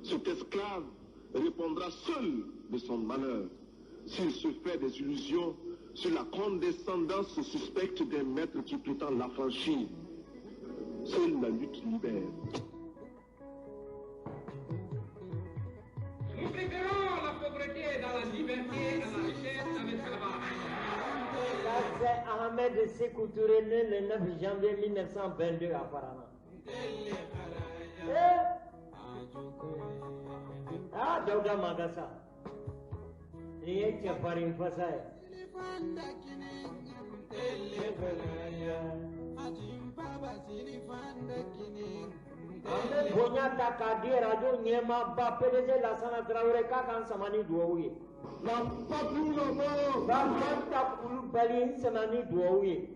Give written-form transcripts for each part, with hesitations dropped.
Cet esclave répondra seul de son malheur s'il se fait des illusions sur la condescendance suspecte d'un maître qui prétend l'affranchir. Seule la lutte libère. Nous préférons la pauvreté dans la liberté à la richesse dans l'esclavage. Ça, c'est Ahmed Sékou Touré, né le 9 janvier 1922 à Faranah. Eh! Ah, Daouda Magassa. Nin ye cɛfarin fasa ye. An bɛ bonya ta k'a di radio ɲɛmaaba PDG Lasana Tarawele k'a k'an sama ni duwawu ye. Ba Fanta Kulubali n sama ni duwawu ye.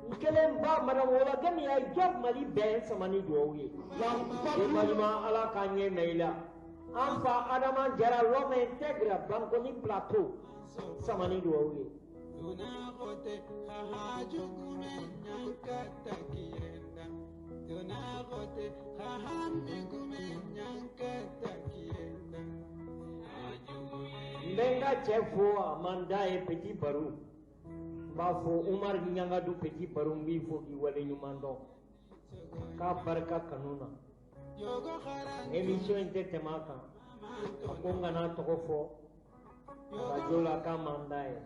N kelen ba madame Wolakɛ min ye Job Mali bɛɛ n sama ni duwawu ye. Denba ɲuman Ala k'a ɲɛ mɛn i la. An fa Adama Jara, l'homme intègre, Banconi Plateau, sama ni duwawu ye. N bɛ n ka cɛ fo, a man d'a ye, Petit Baro. N b'a fɔ Umar Ɲangadu Petit Baro, n b'i fo k'i waleɲuman dɔn. K'a barika kanu na. Émission in tɛ tɛmɛ a kan. A ko n kana tɔgɔ fɔ radio la k'a man d'a ye.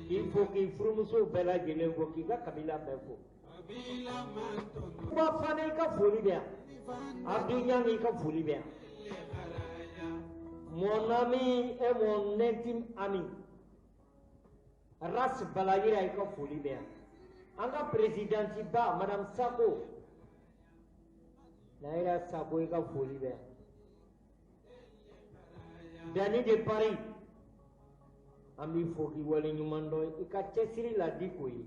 K'i fo k'i furumusow bɛɛ lajɛlen fo k'i ka kabila bɛɛ fo. Ba Fane, i ka foli bɛ yan. Abdou Niang, i ka foli bɛ yan. Mon ami et mon intime ami Ras Balayira, i ka foli bɛ yan. An ka présidente ba, Madame Sako Nayira Sako, i ka foli bɛ yan. Dani de Paris, an b'i fo k'i waleɲuman dɔn i ka cɛsiri la di ko ye.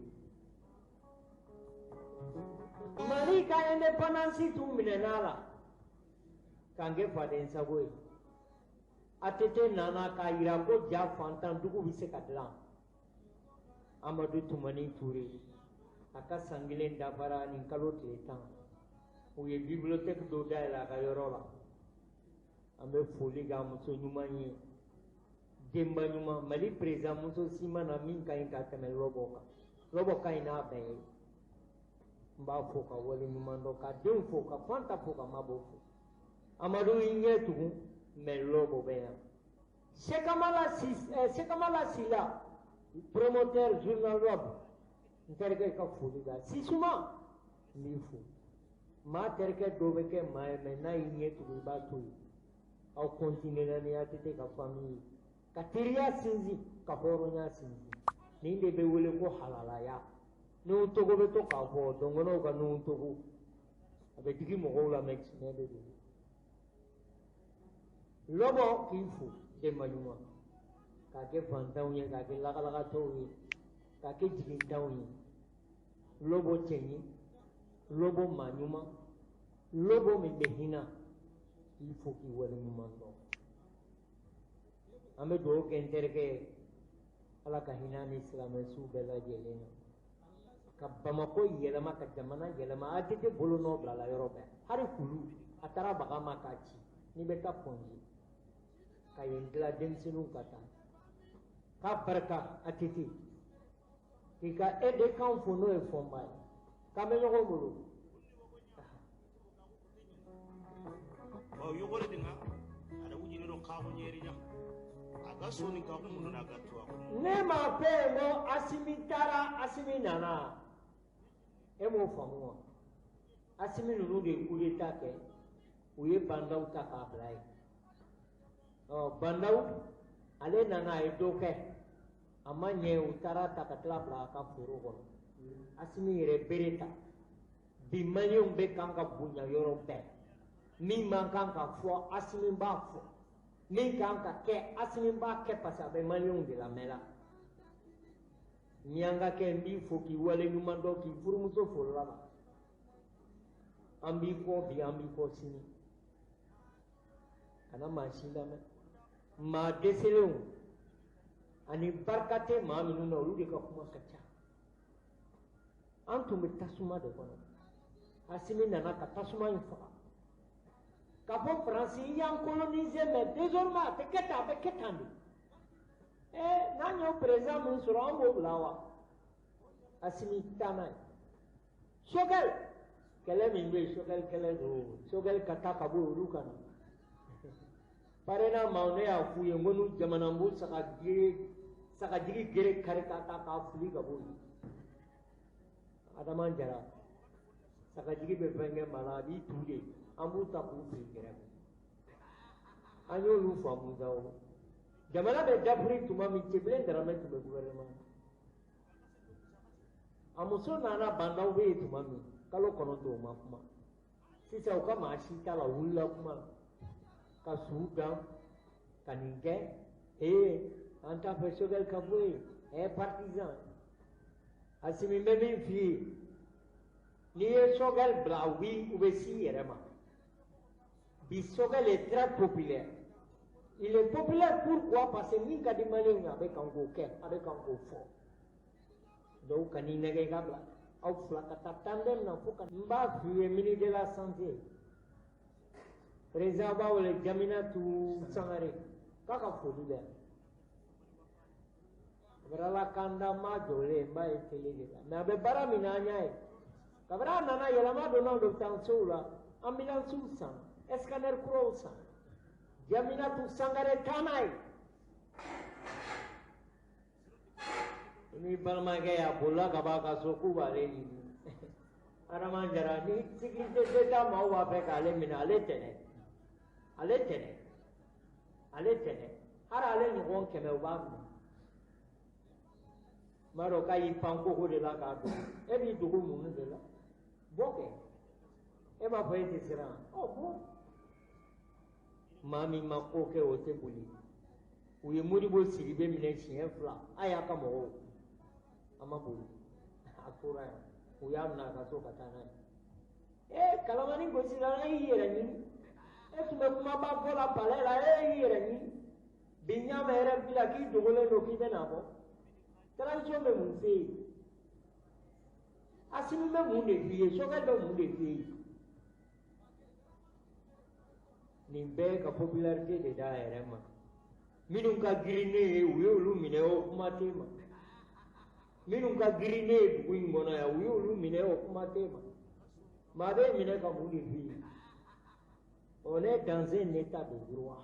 Mali ka indépendance tun minɛn'a la k'an kɛ faden sago ye. ATT nana k'a yira ko ja fantan dugu bɛ se ka dilan. Amadu Tumani Ture, a ka san kelen dafara nin kalo tile 10. U ye bibliothèque dɔ dayɛlɛ a ka yɔrɔ la. An bɛ foli k'a muso ɲuman ye, denba ɲuman. Mali président muso si ma na min ka ɲi ka tɛmɛ Lɔbɔ kan. Lɔbɔ ka ɲi n'a bɛɛ ye. N b'a fo ka wale ɲuman dɔn, ka denw fo, ka Fanta fo, ka Mabɔ fo. Amadu y'i ɲɛ tugun mɛ Lɔbɔ bɛ yan. Sekamala Sila, promoteur journal web, n terikɛ ka foli bɛ yan. Sisuma, n b'i fo. Maa terikɛ dɔw bɛ kɛ maa ye mɛ n'a y'i ɲɛ tugun, i b'a to yen. Aw continuer na ni ATT ka famille ye ka teriya sinsin, ka hɔrɔnya sinsin. Nin de bɛ wele ko halalaya. Nuhu Togo bɛ to k'a fɔ dɔnkɔnɔw ka Nuhu Togo, a bɛ digi mɔgɔw la mɛ tiɲɛ de don. Lɔbɔ k'i fo, denba ɲuman, k'a kɛ fantanw ye, k'a kɛ lakalakatɔw ye, k'a kɛ jigintanw ye. Lɔbɔ cɛɲi, Lɔbɔ maa ɲuman, Lɔbɔ min bɛ hinɛ, k'i fo k'i waleɲuman dɔn. An bɛ dugawu kɛ n terikɛ ye, Ala ka hinɛ ni silamɛ su bɛɛ lajɛlen na, ka Bamakɔ yɛlɛma, ka jamana yɛlɛma. ATT bolo nɔ bilala yɔrɔ bɛɛ, hali kulu a taara baga ma k'a ci. N'i bɛ taa pɔnji ka yen dilan, denmisɛnninw ka taa k'a barika. ATT k'i ka e kan fo, n'o ye fɔnba ye, k'an bɛ ɲɔgɔn bolo. Bawo yogore dinga ada wujini do kaako ñeeri ña aga soni ka ko mun na ga to ako. Ne ma fɛ yen ko Asimi taara, Asimi nana, e m'o faamu wa? Asimi ninnu de ye coup d'état kɛ, u ye Bandaw ta k'a bila yen. Ɔ Bandaw ale nana, a ye dɔ kɛ, a ma ɲɛ, u taara ta ka tila bila a ka foro kɔnɔ. Asimi yɛrɛ bere ta. Bi maliyɛnw bɛ kan ka bonya yɔrɔ bɛɛ. Min man kan ka fɔ, Asimi b'a fɔ. Min kan ka kɛ, Asimi b'a kɛ, parce que a bɛ maliyɛnw de lamɛn la. Miyankakɛ, n b'i fo k'i waleɲuman dɔn, k'i furumuso fo la. An b'i kɔ bi, an b'i kɔ sini. Kana maa si lamɛn, maa dɛsɛlenw ani barika tɛ maa minnu na, olu de ka kuma ka ca. An tun bɛ tasuma de kɔnɔ, Asimi nana ka tasuma in faga. K'a fɔ Faransi i y'an coloniser, mais désormais a tɛ kɛ tan, a bɛ kɛ tan de. N'an y'o président min sɔrɔ, an b'o bila wa? Asimi taa n'a ye. Choguel kɛlɛ min bɛ yen, Choguel kɛlɛ don. Choguel ka taa ka bɔ yen, olu ka na. Parena maaw, ne y'a f'u ye n ko n'u jamana n b'u sagajigi gere kari ka taa k'a fili ka bɔ yen. Adama Jara, sagajigi bɛ fɛn kɛ maa la, a b'i tu de, an b'u ta k'u fili kɛrɛfɛ. An y'olu faamu sa o. Jamana bɛ dafiri tuma min, Cɛbilen Daramɛ tun bɛ gouvernement na. A muso nana bandaw bɛ yen tuma min, kalo 9 o ma kuma. Sisan u ka maa si t'a la, u wulila kuma la ka su dan ka nin kɛ. An t'a fɛ Choguel ka bɔ yen, partisan. Asimi bɛ min f'i ye, n'i ye Choguel bila, u bɛ s'i yɛrɛ ma. Bi Choguel est très populaire. Il est populaire pourquoi? Parce que min ka di maliyɛnw ye, a bɛ kan k'o kɛ, a bɛ kan k'o fɔ. Donc ka n'i nɛgɛ i ka bila. Aw fila ka taa tandem na fo ka. N b'a f'i ye, ministre de la Santé, président b'a wele Jaminatu Sangare, k'a ka foli bɛ yan. Kabini Ala k'an da n b'a jɔlen, n b'a ye télé de la. Mais a bɛ baara min na, an y'a ye. Kabini a nana, yɛlɛma donna dɔgɔtɔrɔsow la, ambulance san, scanner kuraw san. Jaminatu Sangare, taa n'a ye. Ni balimakɛ y'a bolila ka b'a ka so k'u b'ale ɲini. Adama Jara, ni sécurité d'État maaw b'a fɛ k'ale minɛ, ale tɛ dɛ. Ale tɛ dɛ. Ale tɛ dɛ. Hali ale ɲɔgɔn 100, u b'a minɛ. N b'a dɔn k'a y'i pan koko de la k'a dogo. E b'i dogo mun de la? Bɔ kɛ. E b'a fɔ e tɛ siran. Ɔ bɔ. Maa min ma ko kɛ, o tɛ boli. U ye Modibo Sidibe minɛ siɲɛ 2, a y'a ka mɔgɔw. A ma boli. A tora yan. U y'a minɛ a ka so ka taa n'a ye. Kalamani gosira, e y'i yɛrɛ ɲini. E tun bɛ kumaba fɔ la palais la, e y'i yɛrɛ ɲini. Bi n y'a mɛn RFI la k'i dogolen don k'i bɛna bɔ. Transition bɛ mun f'e ye? Asimi bɛ mun de f'i ye? Choguel bɛ mun de f'e ye? Nin bɛɛ ka popularité de d'a yɛrɛ ma. Minnu ka girin ne ye, u y'olu minɛ, o kuma t'e ma. Minnu ka girin ne ye dugu in kɔnɔ yan, u y'olu minɛ, o kuma t'e ma. Maa b'e minɛ ka mun de f'i ye? On est dans un état de droit.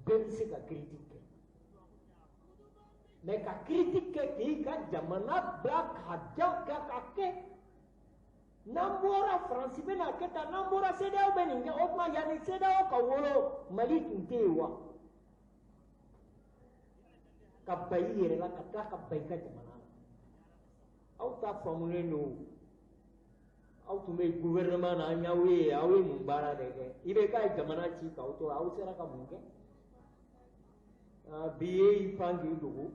Bɛɛ bɛ se ka critique kɛ. Mais ka critique kɛ k'i ka jamana bila ka jan ka kɛ. N'an bɔra Faransi bɛna kɛ tan, n'an bɔra CEDEAO bɛ nin kɛ, o tuma yanni CEDEAO ka wolo, Mali tun tɛ yen wa? Ka ban i yɛrɛ la, ka tila ka ban i ka jamana la. Aw ta faamulen don. Aw tun bɛ gouvernement na, an y'aw ye, aw ye mun baara de kɛ? I bɛ k'a ye jamana ci k'aw to, aw sera ka mun kɛ? Bi e y'i pan k'i dogo.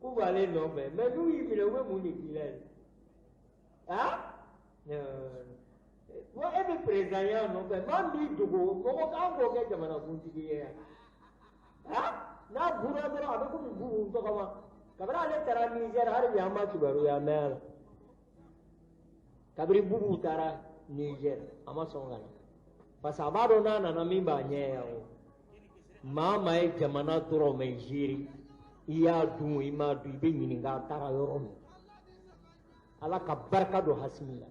K'u b'ale nɔfɛ, mais n'u y'i minɛ, u bɛ mun de k'i la yen? Bon, e bɛ président ya nɔfɛ, maa min b'i dogo, mɔgɔ k'an k'o kɛ jamanakuntigi ye yan. N'a bura dɔrɔn, a bɛ komi bubu tɔgɔma. Kabini ale taara Niger, hali bi an ma kibaruya mɛn a la. Kabini Bubu taara Niger, a ma sɔn ka na. Parce que a b'a dɔn n'a nana min b'a ɲɛ yan o. Maa maa ye jamana dɔrɔn mɛ gérer, i y'a dun, i m'a dun, i bɛ ɲininka a taara yɔrɔ min. Ala ka barika don Hasimi la.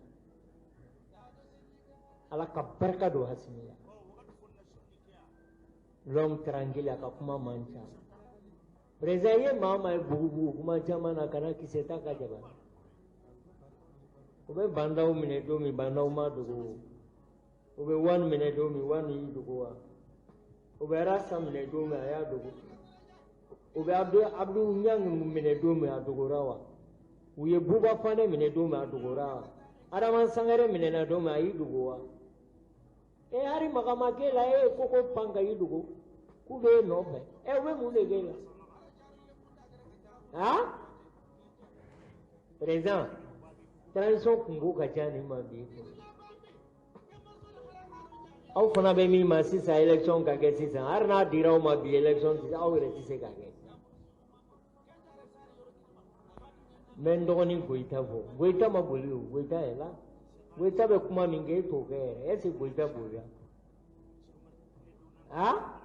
Ala ka barika don Hasimi la. L'homme tranquille, a ka kuma man ca. Président ye maa maa ye bugubugu kuma caman na, kana kisɛ ta ka jaba. U bɛ bandaw minɛ don min, bandaw ma dogo. U bɛ wani minɛ don min, wani y'i dogo wa? U bɛ Rasa minɛ don min, a y'a dogo. U bɛ Abdou Niang minɛ don min, a dogora wa? U ye Buba Fane minɛ don min, a dogora wa? Adama Sangare minɛna don min, a y'i dogo wa? Hali maga ma k'e la, e ye koko pan ka y'i dogo. K'u b'e nɔfɛ. U bɛ mun de k'e la? Président, transition kungo ka ca nin ma bi. Aw fana bɛ min ma sisan, élection ka kɛ sisan, hali n'a dira aw ma bi, élection tɛ, aw yɛrɛ tɛ se k'a kɛ. N bɛ n dɔgɔnin Goyita fɔ. Goyita ma boli o, Goyita est là. Goyita bɛ kuma min kɛ e t'o kɛ yɛrɛ, est ce que Goyita b'o kɛ? Ah,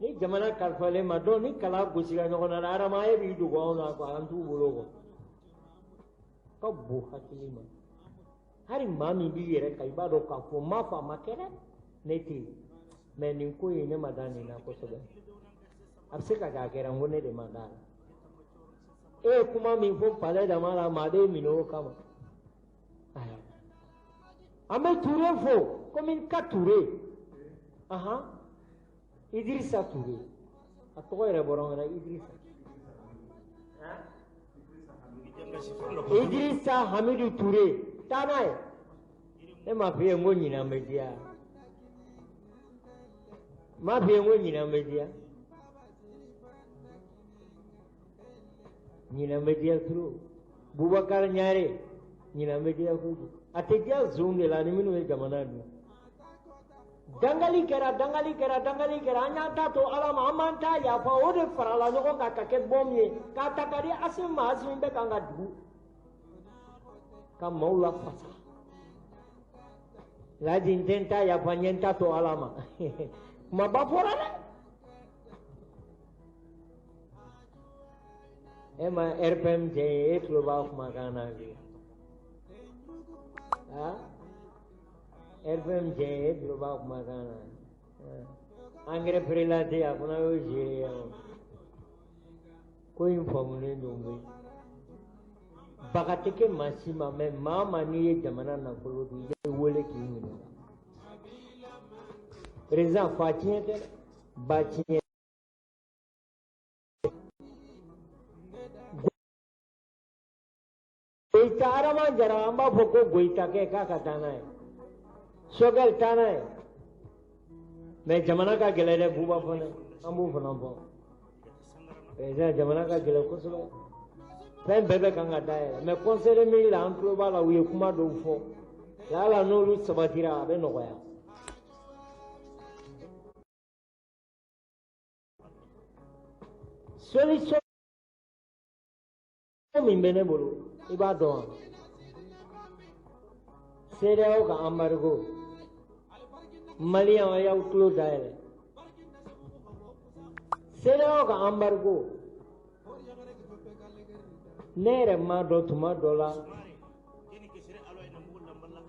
ni jamana kalifalen ma donc ni kala gosira ɲɔgɔn na adama e b'i dogo anw na quoi, an t'u bolo quoi. Ka bon hakili ma. Hali maa min b'i yɛrɛ kan i b'a dɔn k'a fɔ n m'a fɔ a ma kɛ dɛ, ne tɛ yen, mais nin ko in ne ma da nin na kosɛbɛ. A bɛ se ka kɛ a kɛra n ko ne de ma da la. E ye kuma min fɔ palais dama la, maa b'e minɛ o kama. An bɛ Ture fo komi ka Ture, ahan, Idirisa Ture, a tɔgɔ yɛrɛ bɔra n kɔnɔ, Idirisa. Idirisa Hamidu Ture, taa n'a ye. Ne m'a f'i ye n ko ɲinan bɛ diya. N m'a f'i ye n ko ɲinan bɛ diya. Ɲinan bɛ diya trop. Bubakari Ɲare, ɲinan bɛ diya kojugu. A tɛ diya zon de la ni minnu ye jamana dun. Dangali kɛra, dangali kɛra, dangali kɛra, an y'an ta to Ala ma, an m'an ta yafa, o de farala ɲɔgɔn kan ka kɛ bɔmu ye, k'a ta ka di Asimi ma, Asimi bɛ kan ka dugu ka maaw lafasa. Laji n tɛ n ta yafa, n ye n ta to Ala ma. Kumaba fɔra dɛ. E ma RPM cɛ ye, e tulo b'a kumakan na bi. Ah? RPM cɛ ye, e tulo b'a kumakan na. Engrais prélaté a fana y'o géré yan. Ko in faamulen don koyi. Baga tɛ kɛ maa si ma, mais maa o maa n'i ye jamana nafolo dun, i bɛ wele k'i ɲininka. Président fa tiɲɛ tɛ dɛ, ba tiɲɛ. Goyita Adama Jara, an b'a fɔ ko Goyita kɛ k'a ka taa n'a ye. Sogɛl taa n'a ye. Mais jamana ka gɛlɛn dɛ, Buba fana, an b'o fana fɔ. Président, jamana ka gɛlɛn kosɛbɛ. Fɛn bɛɛ bɛ kan ka dayɛlɛ, mais conseil de ministre la an tulo b'a la u ye kuma dɔw fɔ. Yala n'olu sabatira a bɛ nɔgɔya. Solution min bɛ ne bolo, i b'a dɔn wa? CEDEAO ka embargo, Maliyɛnw a y'aw tulo dayɛlɛ. CEDEAO ka embargo, ne yɛrɛ m'a dɔn tuma dɔ la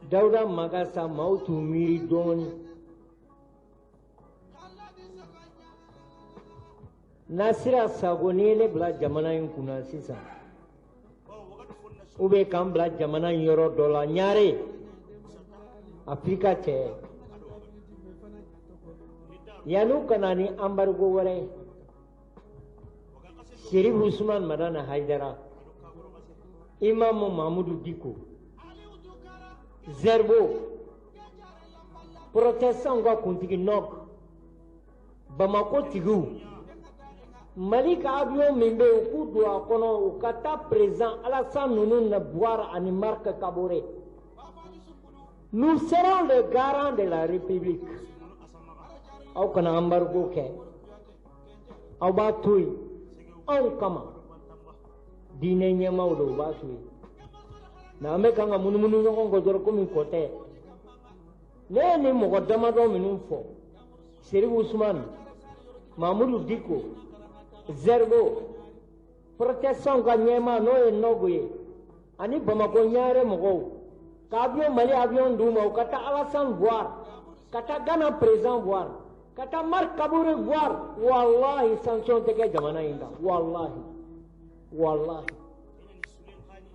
Dawuda Magasa maaw t'u miiri dɔɔnin. Nasira Sago, n'i ye ne bila jamana in kunna sisan, ou bien k'an bila jamana in yɔrɔ dɔ la, Ɲare, Afirika cɛ, yan'u ka na ni embargo wɛrɛ ye, Serif Usman Madani Hayidara, Imamu Mamudu Diko, Zerbo, protestants ka kuntigi Nok, Bamako tigiw, Mali ka avion min bɛ yen, u k'u don a kɔnɔ, u ka taa président Alassane ninnu na voir ani Marc Kabore. Nous serons les garants de la République. Aw kana embargo kɛ, aw b'a to yen anw kama. Diinɛ ɲɛmaaw de, u b'a to yen. Mais an bɛ kan ka munumunu ɲɔgɔn kɔ dɔrɔn komi kɔ tɛ. Ne ye nin mɔgɔ damadɔ minnu fɔ, Serif Usman, Mamudu Diko, Zerbo, protestants ka ɲɛmaa n'o ye Nɔgu ye, ani Bamakɔ Ɲare mɔgɔw, ka avion Mali avion d'u ma, u ka taa Alassane voir, ka taa Ghana président voir, ka taa Marc Kabore voir, wallahi sanction tɛ kɛ jamana in kan, wallahi, wallahi.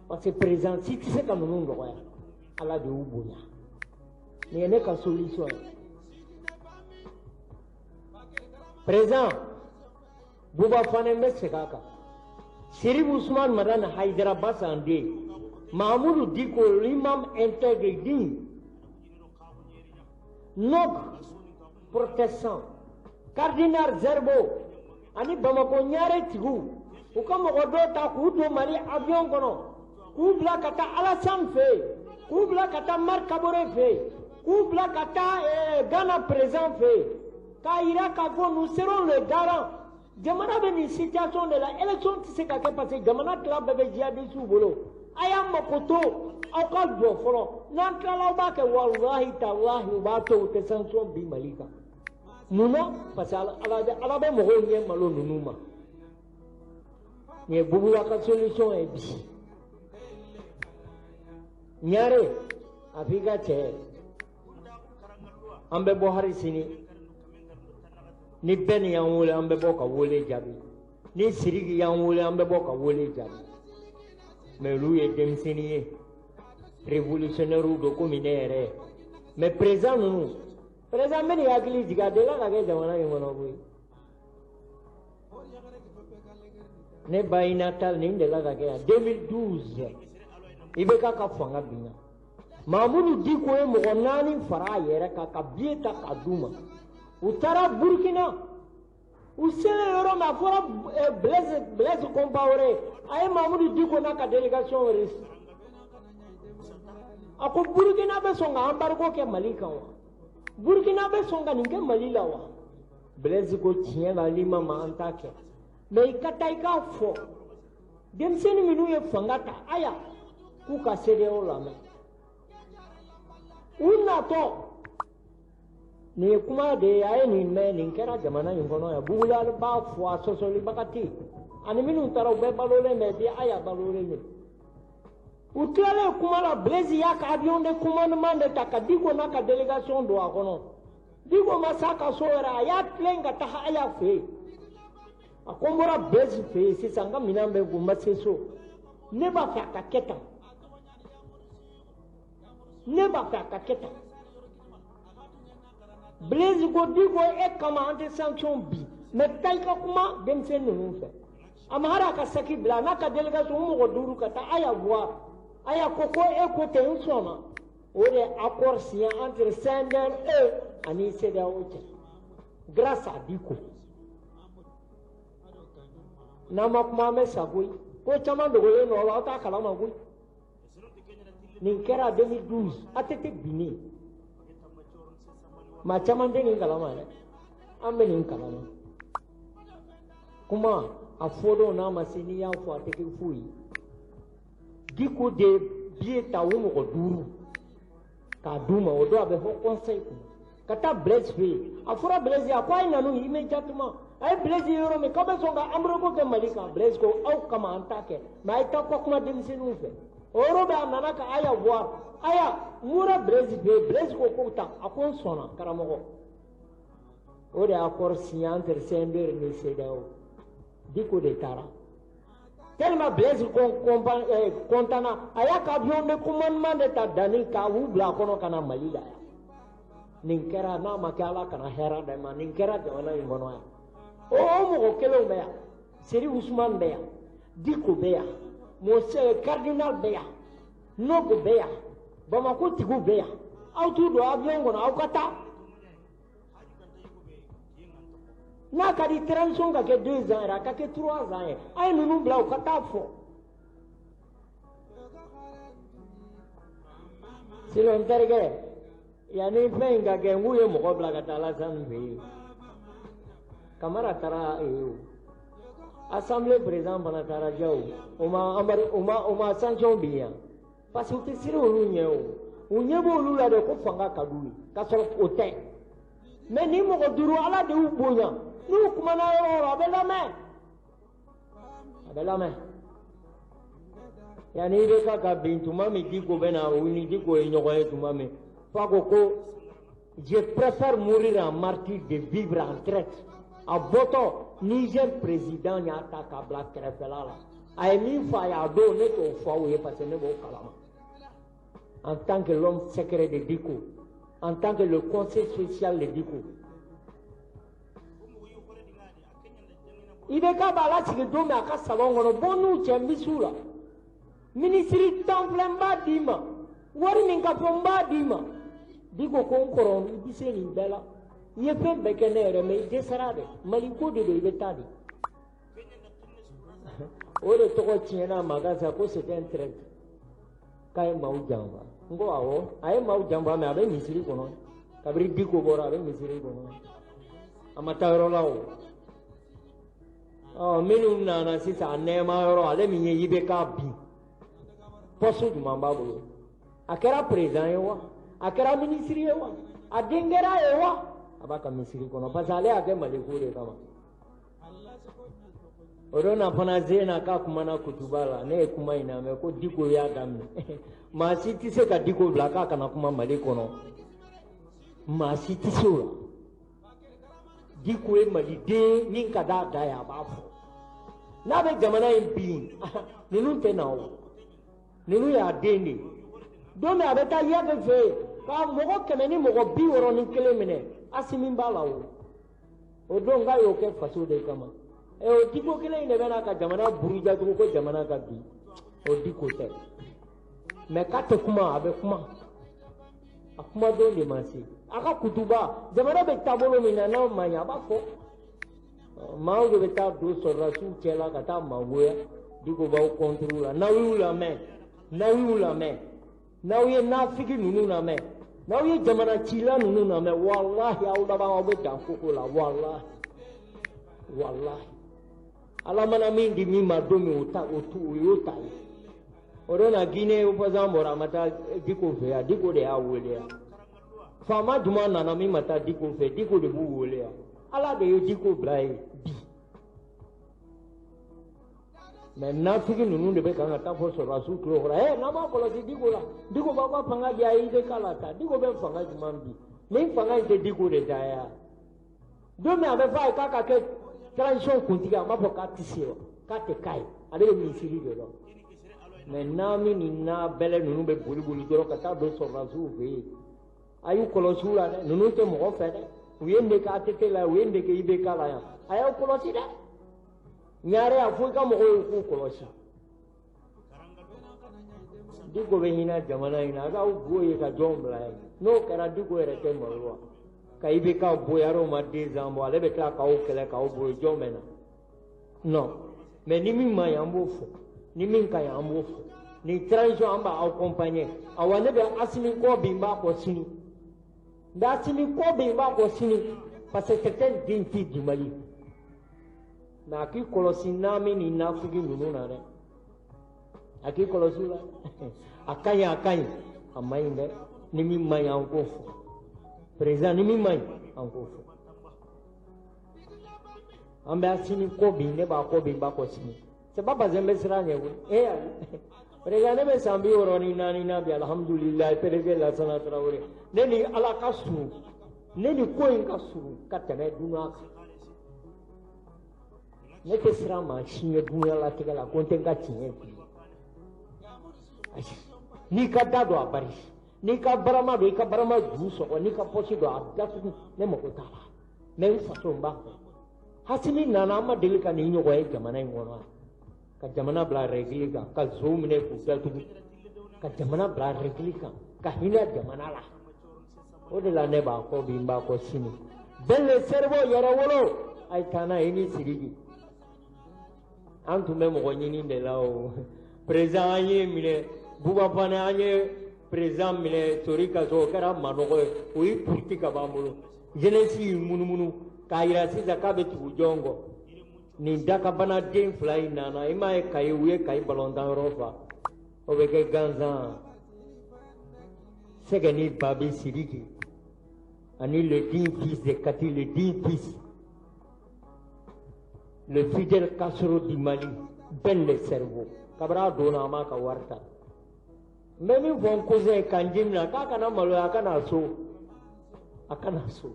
Parce que président si tɛ se ka ninnu dɔgɔya, Ala de y'u bonya. Nin ye ne ka solution ye. Président Buba Fane, n bɛ segin a kan. Serif Usman Madani Hayidara Basande, Mahamudu Diko, l'imam intègre digne, Nok protestant, Cardinal Zerbo, ani Bamako Ɲare tigiw, u ka mɔgɔ dɔw ta k'u don Mali avion kɔnɔ, k'u bila ka taa Alassane fɛ yen, k'u bila ka taa Marc Kabore fɛ yen, k'u bila ka taa Ghana président fɛ yen, k'a yira k'a fɔ nous serons les garants. Jamana bɛ nin situation de la, élection tɛ se ka kɛ parce que jamana tila bɛɛ bɛ jihadistes bolo. A y'a mako to aw ka jɔ fɔlɔ, n'an tilala aw b'a kɛ. Walahi talahi, u b'a to u tɛ sanction bin Mali kan. Mun na? Parce que Ala bɛ mɔgɔw ɲɛ malo ninnu ma. Nin ye Bugula ka solution ye bi. Ɲare a f'i ka cɛ, an bɛ bɔ hali sini. Ni bɛɛ ni y'an wele, an bɛ bɔ ka wele jaabi. Ni Sidiki y'an wele, an bɛ bɔ ka wele jaabi. Mais olu ye denmisɛnnin ye, révolutionnaire don komi ne yɛrɛ ye. Mais président ninnu, président bɛ nin hakili jigin, a delila ka kɛ jamana in kɔnɔ koyi. Ne ba Inatal, nin delila ka kɛ yan 2012. IBK ka fanga binna, Mamudu Diko ye mɔgɔ 4 fara a yɛrɛ kan ka billet ta k'a d'u ma. U taara Burukina. U selen yɔrɔ min, a fɔra Blaise Compaoré, a ye Mamudu Diko n'a ka délégation wele. A ko Burukina bɛ sɔn ka embargo kɛ Mali kan wa? Burukina bɛ sɔn ka nin kɛ Mali la wa? Blaise ko tiɲɛ la, n'i ma ma an t'a kɛ, mais i ka taa i k'a fɔ denmisɛnnin minnu ye fanga ta, aya k'u ka CEDEAO lamɛn. U natɔ, nin ye kuma de ye, a ye nin mɛn, nin kɛra jamana in kɔnɔ yan. Bugula b'a fɔ, a sɔsɔlibaga tɛ yen. Ani minnu taara, u bɛɛ balolen bɛ bi, aya balolen don. U tilalen kuma la, Blaise y'a ka avion de commandement de ta ka Diko n'a ka délégation don a kɔnɔ. Diko ma s'a ka so yɛrɛ, a y'a tilen ka taga aya fɛ yen. A ko n bɔra Blaise fɛ yen sisan, n ka minɛn bɛ kun, n ma se so, ne b'a fɛ a ka kɛ tan, ne b'a fɛ a ka kɛ tan. Blaise ko Diko, e kama an tɛ sanction bi, mais taa i ka kuma denmisɛnnin ninnu fɛ. A ma hali a ka saki bila, a n'a ka délégation mɔgɔ 5 ka taa aya voir. Aya ko ko e ko ten, n sɔnna. O de ye accord signé entre CNDR ani CEDEAO cɛ grâce à Diko. N'an ma kuma, an bɛ sa koyi. Ko caman dogolen don aw la, aw t'a kalama koyi. Nin kɛra 2012, ATT binnen. Maa caman tɛ nin kalama dɛ, an bɛ nin kalama. Kuma a fɔ don n'a ma se, n'i y'a fɔ a tɛ kɛ foyi ye. Diko de billet ta u mɔgɔ 5 k'a d'u ma. O don a bɛ fɔ conseil kunna ka taa Blaise fɛ yen. A fɔra Blaise ye, a ko a ye na n'u ye immédiatement. A ye Blaise ye yɔrɔ min k'aw bɛ sɔn ka embargo kɛ Mali kan, Blaise ko aw kama an t'a kɛ, mais a ye taa kɔ kuma denmisɛnninw fɛ. O yɔrɔ bɛɛ a nana ka aya voir. Aya n bɔra Blaise fɛ yen, Blaise ko k'o ta, a ko n sɔnna karamɔgɔ. O de ye accord signé entre CNDR ni CEDEAO. Diko de taara. Tellement Blaise contana, a y'a ka avion de commandement de ta danni k'a u bila a kɔnɔ ka na Mali la yan. Nin kɛra, n'a ma kɛ Ala kana hɛrɛ d'a ma. Nin kɛra jamana in kɔnɔ yan. O mɔgɔ kelenw bɛ yan, Seri Usumani bɛ yan, Diko bɛ yan, Mose Cardinal bɛ yan, Nogo bɛ yan, Bamako tigiw bɛ yan. Aw t'u don avion kɔnɔ, aw ka taa. N'a ka di transition ka kɛ 2 ans yɛrɛ, a ka kɛ 3 ans ye, a ye ninnu bila u ka taa fɔ. Sinon n terikɛ, yanni fɛn in ka kɛ, n k'u ye mɔgɔ bila ka taa Alassane fɛ yen. Kamara taara yen o. Assemblée président fana taara ja o. O ma sanction bin yan. Parce que u tɛ siran olu ɲɛ o. U ɲɛ b'olu la de ko fanga ka d'u ye, k'a sɔrɔ o tɛ. Mais ni mɔgɔ 5, Ala de y'u bonya. N'u kumana yɔrɔ o yɔrɔ, a bɛ lamɛn. A bɛ lamɛn. Yanni IBK ka bin tuma min, Diko bɛ na, u ni Diko ye ɲɔgɔn ye tuma min, f'a ko ko je préfère mourir en martyr de vivre en traître. A bɔtɔ, Niger président y'a ta k'a bila kɛrɛfɛla la. A ye min fɔ a ye a don, ne t'o fɔ aw ye parce que ne b'o kalama. En tant que l'homme secret de Diko, en tant que le conseil spécial de Diko. IBK b'a lasigi don min a ka salon kɔnɔ, bɔ n'u cɛ n bɛ s'u la. Minisiri 10 filɛ, n b'a d'i ma. Wari min ka fɔ n b'a d'i ma. Diko ko n kɔrɔ, i bɛ se nin bɛɛ la. I ye fɛn bɛɛ kɛ ne yɛrɛ, mais i dɛsɛra dɛ. Mali ko de don, i bɛ taa de. O de tɔgɔ tiɲɛna Magasa ko c'est un traître. K'a ye maaw janfa. N ko awɔ, a ye maaw janfa, mais a bɛ misiri kɔnɔ. Kabini Diko bɔra, a bɛ misiri kɔnɔ. A ma taa yɔrɔ la o. Ɔ minnu nana sisan, a nɛɛma yɔrɔ, ale min ye IBK bin. Poste jumɛn b'a bolo? A kɛra président ye wa? A kɛra ministre ye wa? A den kɛra ye wa? A b'a ka misiri kɔnɔ parce que ale y'a kɛ Maliko de kama. O don na fana Zena k'a kumana kutuba la, ne ye kuma in lamɛn ko Diko y'a daminɛ. Maa si tɛ se ka Diko bila k'a kana kuma Mali kɔnɔ. Maa si tɛ se o la. Diko ye Maliden min ka d'a da ye, a b'a fɔ. N'a bɛ jamana in bin, ninnu tɛ na o. Ninnu y'a den de ye. Don min a bɛ taa Iyake fɛ yen ka mɔgɔ 161 minɛ, Asimi b'a la o. O don k'a y'o kɛ faso de kama. Ɛ o Diko kelen in de bɛna ka jamana buruja tugun ko jamana ka bin. O Diko tɛ. Mais k'a tɛ kuma, a bɛ kuma. A kuma don de ma se. A ka kutuba, jamana bɛ taabolo min na n'a ma ɲɛ, a b'a fɔ. Maaw de bɛ taa don sɔrɔdasiw cɛla ka taa mangoya. Diko b'aw contre la. N'aw y'u lamɛn, n'aw y'u lamɛn, n'aw ye nafigi ninnu lamɛn, n'aw ye jamana cila ninnu lamɛn, walahi aw laban aw bɛ dan koko la, walahi, walahi. Ala mana min di min ma don min, o ta o tu o y'o ta ye. O don na Guinée opposant bɔra, a ma taa Diko fɛ yan, Diko de y'a wele yan. Faama jumɛn nana min ma taa Diko fɛ, Diko de b'u wele yan. Ala de ye Diko bila yen bi. Mais nafigi ninnu de bɛ kan ka taa fɔ sɔrɔdasiw tulo kɔrɔ, ɛ n'aw b'a kɔlɔsi Diko la, Diko b'aw ka fanga di, a ye IBK la ta, Diko bɛ fanga jumɛn bi? Nin fanga in tɛ Diko de ta ye wa? Don min a bɛ fɔ a ye k'a ka kɛ transition kuntigi, a m'a fɔ k'a tɛ se wa, k'a tɛ k'a ye, ale bɛ misiri de dɔn. Mais naami ni n'a bɛlɛ ninnu bɛ boli boli dɔrɔn ka taa don sɔrɔdasiw fɛ yen. A y'u kɔlɔsi u la dɛ, ninnu tɛ mɔgɔ fɛ dɛ. U ye nin de kɛ ATT la, u ye nin de kɛ IBK la yan. A y'aw kɔlɔsi dɛ. Ɲare a fo i ka mɔgɔw ye k'u kɔlɔsi. Diko bɛ hinɛ jamana in na, a k'aw bɔ yen ka jɔn bila yen. N'o kɛra Diko yɛrɛ tɛ malo wa? Ka IBK bɔ yen, hali o ma 2 ans bɔ, ale bɛ tila k'aw kɛlɛ k'aw bɔ yen, jɔn bɛ na? Non. Mais ni min man ɲi, an b'o fɔ. Ni min ka ɲi, an b'o fɔ. Nin transition, an b'a accompagner. Awa ne bɛ Asimi kɔ bi, n b'a kɔ sini. N bɛ Asimi kɔ bi, n b'a kɔ sini. Parce que c'est un digne fils du Mali. Mais a k'i kɔlɔsi naami ni nafigi ninnu na dɛ. A k'i kɔlɔsi u la. A ka ɲi, a ka ɲi. A man ɲi dɛ. Ni min man ɲi, an k'o fɔ. Président, ni min man ɲi, an k'o fɔ. An bɛ Asimi kɔ bi, ne b'a kɔ bi, n b'a kɔ sini. C'est pas parce que n bɛ siran ɲɛ koyi. Eh ayi. Président, ne bɛ san 64 na bi, alhamdulilayi, PDG Lasana Tarawele. Ne ni Ala ka surun, ne ni ko in ka surun ka tɛmɛ dunan kan. Ne tɛ siran maa si ɲɛ dunyalatigɛ la ko n tɛ n ka tiɲɛ f'i ye. Ayi. N'i ka da don a bari, n'i ka barama don, i ka barama ju sɔgɔ, n'i ka pɔsi don a datugu, ne mago t'a la. Mais n faso n b'a fɛ. Asimi nana, an ma deli ka nin ɲɔgɔn ye jamana in kɔnɔ. Ka jamana bila règle kan, ka zow minɛ k'u datugu, ka jamana bila règle kan, ka hinɛ jamana la. O de la ne b'a kɔ bi, n b'a kɔ sini. Ben le cerveau yɛrɛ wolo, a ye taa n'a ye ni Sidiki. An tun bɛ mɔgɔ ɲini de la o. Président an ye minɛ, Buba Fane an ye président minɛ Sori Kaso, o kɛra manɔgɔ ye, o y'i puruti ka b'an bolo. Jeunesse y'i munumunu k'a yira sisan k'a bɛ tugu jɔn kɔ. Nin dakabana den fila in nana, i m'a ye Kayi, u ye Kayi balontan yɔrɔ fa. O bɛ kɛ gansan. Sɛgɛ ni Babi Sidiki ani le digne fils de Kati, le digne fils, le fidèle Castro du Mali, Ben le cerveau. Kabini a donna, an b'a ka wari ta. N bɛ min fɔ n cousin ye Kanji min na, k'a kana maloya, a kana so. A kana so.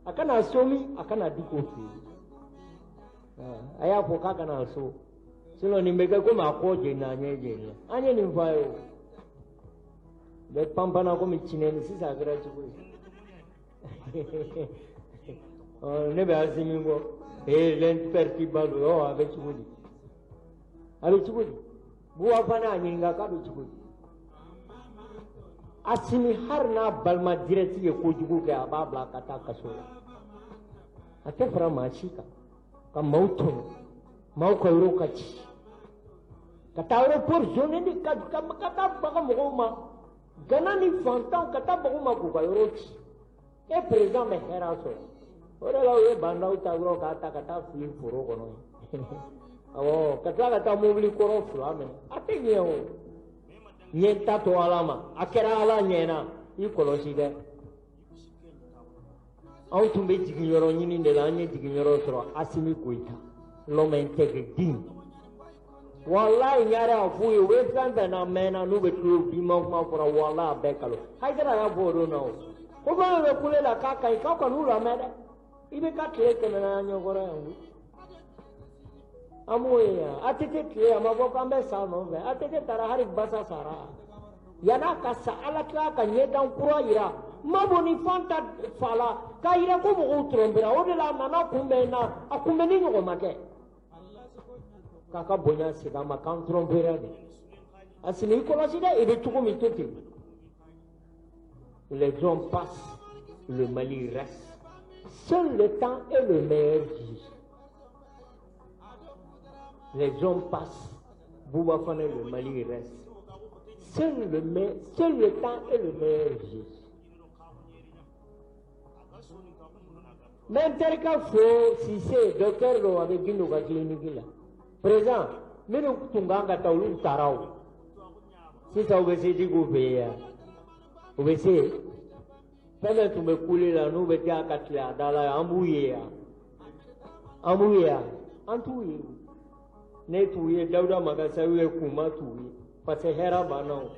A kana so min, a kana Diko fɛ yen. A y'a fɔ k'a kana so. Sinon nin bɛ kɛ komi a kɔ jenina, a ɲɛ jenina. An ye nin fɔ a ye o. Bɛ panpanna komi cinɛni, sisan a kɛra cogo di? Ne bɛ Asimi kɔ. Ee l'imperturbable, a bɛ cogo di? A bɛ cogo di? Buwa fana a ɲininka k'a bɛ cogo di? Asimi hali n'a balima direct ye kojugu kɛ, a b'a bila ka taa kaso la. A tɛ fara maa si kan, ka maaw tɔɲɔ, maaw ka yɔrɔ ka ci, ka taa aéroport zone ni ka taa baga mɔgɔw ma, Gana ni fantanw ka taa baga u ma k'u ka yɔrɔ ci. E président bɛ hɛrɛ sɔrɔ. O de la u ye bandaw ta dɔrɔn k'a ta ka taa fili foro kɔnɔ. Awɔ, ka tila ka taa mobili kɔrɔ 2 minɛ. A tɛ ɲɛ o. N ye n ta to Ala ma, a kɛra Ala ɲɛna, i kɔlɔsi dɛ. Anw tun bɛ jiginyɔrɔ ɲini de la, an ye jiginyɔrɔ sɔrɔ Asimi Goyita, l'homme intègre digne. Walayi ɲare a f'u ye, u bɛ fɛn fɛn na mɛnna n'u bɛ tulo biman kuma fɔra, walayi a bɛɛ kalo. Hayidara y'a fɔ o don na o. Ko fɛn bɛ kule la k'a ka ɲi, k'aw kan'u lamɛn dɛ. I bɛ ka tile tɛmɛna an ɲɛkɔrɔ yan koyi. An b'o ye yan. ATT tile a ma fɔ k'an bɛ sa nɔfɛ. ATT taara hali basa sara. Yan'a ka sa Ala tila ka ɲɛdan kura yira. Mabo ni Fanta fa la k'a yira ko mɔgɔw tɔrɔnpera. O de la a nana kunbɛn na, a kunbɛnni ɲɔgɔn ma kɛ. K'a ka bonya segin a ma k'an tɔrɔnpera de. Asimi i kɔlɔsi dɛ, i bɛ cogo min to ten. Les hommes passent, le Mali reste. Seul le temps est le meilleur juge. Les hommes passent, Bouba Fane, le Mali reste. Seul le temps est le meilleur juge. Mais n terikɛ fo Sise, docteur don, a bɛ Gindo ka clinique la. Président, minnu tun kan ka taa olu taara o. Sisan u bɛ se Diko fɛ yen yan. U bɛ se. Fɛn fɛn tun bɛ kule la n'u bɛ taa ka tile a da la yan, an b'u ye yan. An b'u ye yan. An t'u ye. Ne t'u ye, Dawuda Magasaw ye kunba t'u ye. Parce que hɛrɛ banna o.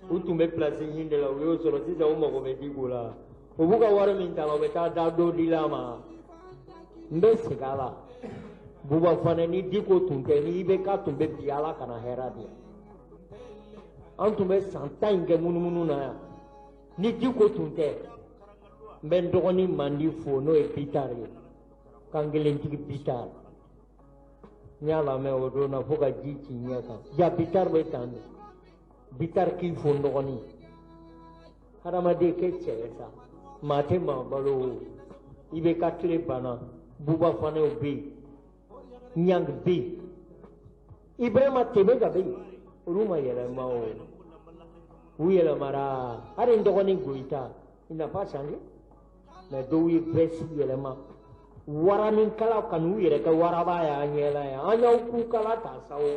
U tun bɛ place ɲini de la, u y'o sɔrɔ sisan u mago bɛ Diko la. U b'u ka wari min ta la, u bɛ taa da dɔ di la ma. N bɛ segin a la. Buba Fane ni Diko tun tɛ, ni IBK tun bɛ bi Ala kana hɛrɛ di yan. An tun bɛ san 10 in kɛ munumunu na yan. Ni Diko tun tɛ, n bɛ n dɔgɔnin Mandi fo n'o ye Bitari ye. Kankelentigi Bitari. N y'a lamɛn o don na fo ka ji ci n ɲɛ kan. Ja Bitari bɛ tan de. Bitari k'i fo n dɔgɔnin. Hadamaden kɛ cɛ ye sa. Maa tɛ maa balo o. IBK tile banna. Buba Fanew bɛ yen. Ɲang bɛ yen. Ibrahima Tebeka bɛ yen. Olu ma yɛlɛma o. U yɛlɛmara. Hali n dɔgɔnin Goyita, il n'a pas changé. Mais dɔw ye veste yɛlɛma. Waraninkala ka n'u yɛrɛ kɛ waraba y'an ɲɛ la yan. An y'aw kukala ta sa o.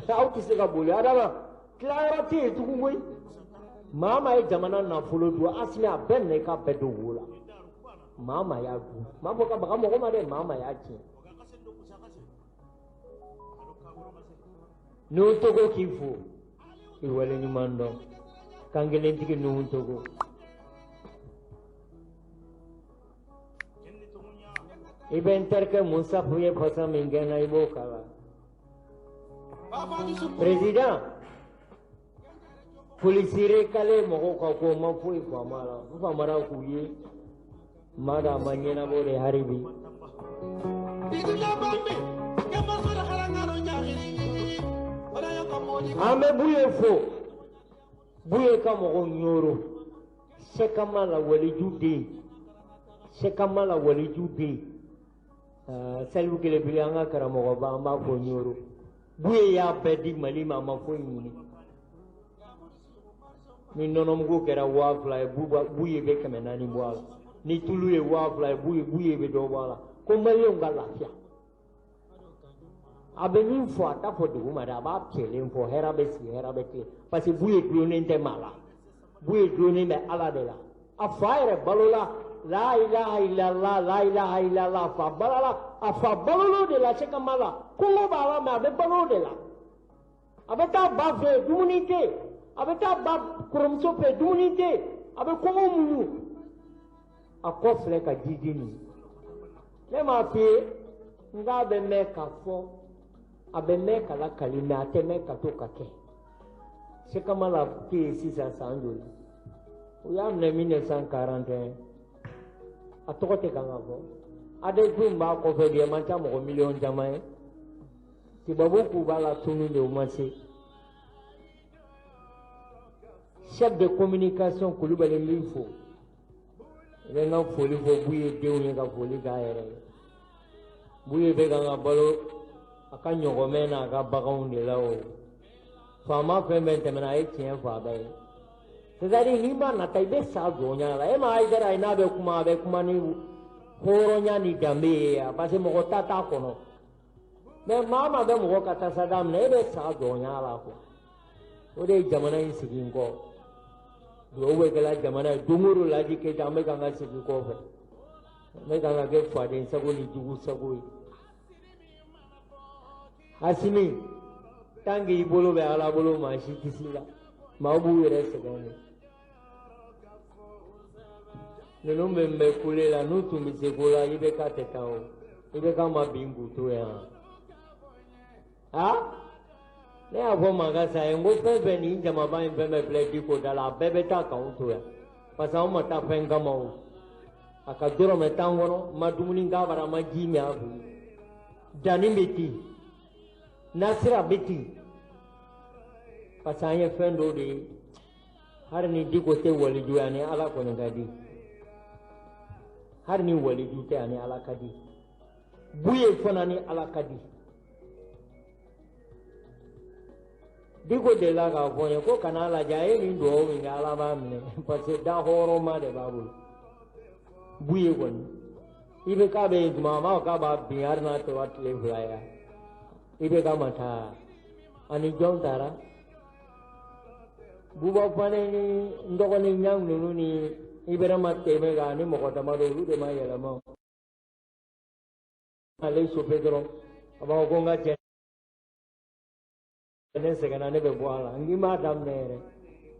Aw tɛ se ka boli. Adama, tilayɔrɔ tɛ yen tugun koyi. Maa maa ye jamana nafolo dun, Asimi a bɛɛ minɛ i k'a bɛɛ don wo la. Maa maa y'a dun. Maa fɔ ka baga mɔgɔ ma dɛ, maa maa y'a tiɲɛ. Nuhu Togo k'i fo, i waleɲuman dɔn. Kankelentigi Nuhu Togo. I bɛ n terikɛ Musa ye fasa min kɛ n na, i b'o kala. Président, polisi rekale mɔgɔw ka ko ma foyi faamu a la. N famara k'u ye. N m'a dɔn a ma ɲɛnabɔ de hali bi. An bɛ Buye fo. Buye ka mɔgɔw ɲoro. Sɛkama la waliju den. Sɛkama la waliju den. Salifu Kelebele an ka karamɔgɔba an b'a fɔ ɲoro. Buye y'a bɛɛ di Mali ma, a ma foyi ɲini. Ni nɔnɔmugu kɛra 2000 ye, Buye bɛ 400 bɔ a la. Ni tulu ye 2000 ye, Buye bɛ dɔ bɔ a la. Ko maliyɛnw ka lafiya. A bɛ min fɔ a t'a fɔ dugu ma dɛ, a b'a cɛlen fɔ, hɛrɛ bɛ sigi, hɛrɛ bɛ tilen. Parce que Buye dulonnen tɛ maa la. Buye dulonnen bɛ Ala de la. A fa yɛrɛ balola, la ilaha illallah, la ilaha illallah, a fa balola, a fa balolo de la Sɛkama la. Kɔngɔ b'a la mais a bɛ balo de la. A bɛ taa ba fɛ yen, dumuni tɛ yen. A bɛ taa ba kɔrɔmuso fɛ yen, dumuni tɛ yen. A bɛ kɔngɔ muɲu. A kɔ filɛ ka ji di nin. Ne m'a f'i ye, n k'a bɛ mɛn ka fɔ, a bɛ mɛn ka lakali mais a tɛ mɛn ka to ka kɛ. Sɛkama la tɛ yen sisan san joli? U y'a minɛ 1941. A tɔgɔ tɛ kan ka fɔ. ADF b'a kɔfɛ bi, a man ca mɔgɔ miliyɔn caman ye. Tubabu k'u b'a la tunu de, u ma se. Chef de communication Kulubali n b'i fo. I bɛ n ka foli fɔ Buye denw ye ka foli k'a yɛrɛ ye. Buye bɛ kan ka balo a ka ɲɔgɔmɛ n'a ka baganw de la o. Faama fɛn fɛn tɛmɛna a ye tiɲɛ fɔ a bɛɛ ye. C'est-à-dire n'i ma nata i bɛ sa jɔnya la. E ma Hayidara ye n'a bɛ kuma, a bɛ kuma ni hɔrɔnya ni danbe ye yan parce que mɔgɔ ta t'a kɔnɔ. Mais maa maa bɛ mɔgɔ ka tasa daminɛ, e bɛ sa jɔnya la quoi. O de ye jamana in sigi n kɔ. Duwawu bɛ kɛla jamana ye don o don. Laji Keyita, an bɛ k'an ka segin kɔfɛ, an bɛ k'an ka kɛ faden sago ni jugu sago ye. Asimi, tant que i bolo bɛ Ala bolo, maa si tɛ s'i la. Maaw b'u yɛrɛ sɛgɛn de. Ninnu bɛ n bɛ kule la, n'u tun bɛ se ko la, IBK tɛ taa o. IBK ma bin k'u to yan. A ne y'a fɔ Magasa ye n ko fɛn fɛn nin jamaba in fɛn fɛn filɛ Diko da la, a bɛɛ bɛ taa k'anw to yan, parce que anw ma taa fɛn kama o. A ka dɔrɔmɛ t'an kɔnɔ, n ma dumuni k'a bara, n ma ji min a fɛ yen. Danni bɛ ten, nasira bɛ ten, parce que an ye fɛn dɔ de ye. Hali ni Diko tɛ waliju ye, ani Ala kɔni ka di. Hali ni waliju tɛ, ani Ala ka di. Buye fana ni Ala ka di. Diko delila k'a fɔ n ye ko kana lajɛ, a ye nin duwawu min kɛ, Ala b'a minɛ, parce que da hɔrɔnma de b'a bolo. Buye kɔni, IBK bɛ yen tuma, a b'a fɔ k'a b'a bin hali n'a tora tile 2 ye. IBK ma taa, ani jɔn taara? Buba Fane ni n dɔgɔnin ɲang ninnu ni Ibrahima Tɛmɛ kan ani mɔgɔ damadɔ, olu de ma yɛlɛma. Ale sofe dɔrɔn, a b'a fɔ ko n ka cɛ, ne sɛgɛnna, ne bɛ bɔ a la. N k'i m'a daminɛ yɛrɛ.